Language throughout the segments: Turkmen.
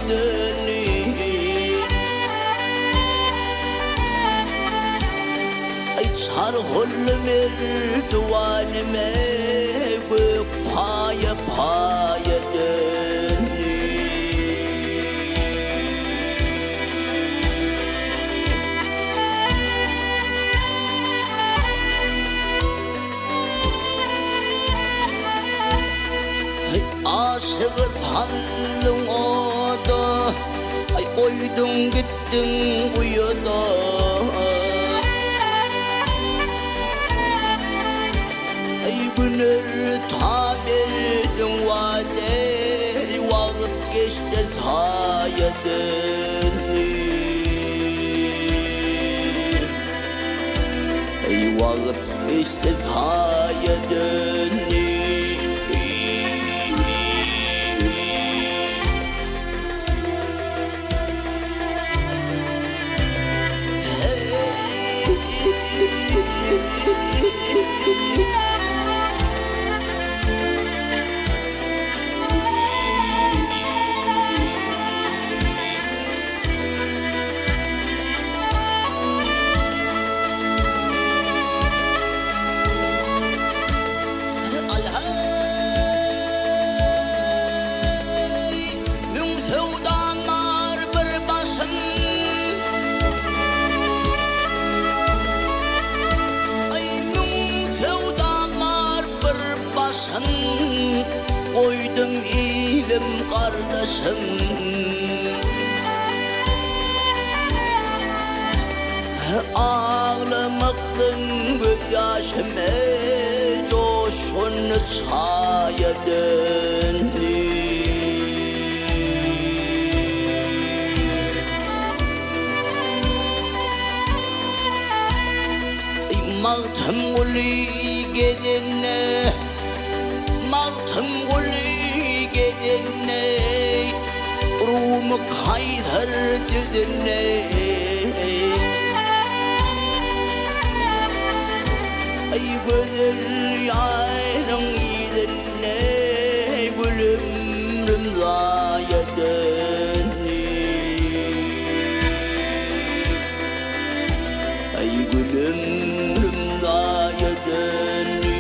döndi. Aý çarhully merdiwanymy gök paýa paýa döndi. Aý aşygy saldyň oda, aý goýduň gitdiň guýuda. Aý günorta berdiň wada, wagt geçdi saýa döndi. Aý wagt geçdi saýa döndi. Al-haý! Müň söwdam bar bir başym. Aý müň söwdam bar bir başym. Goýdum ilim gardaşym. Aglamakdan göz ýaşym joşgunly çaýa döndi. Magtymguly gezende, Magtymguly gezende, Rumy Kaýsar düzünde. Aý gözel ýaryň yzynda Gül ömrüm zaýa döndi. Aý gül ömrüm zaýa döndi.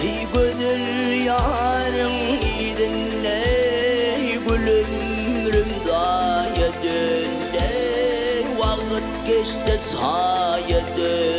Eý gözel ýaryň yzynda Gül ömrüm zaýa döndi. Wagt geçdi saýa döndi.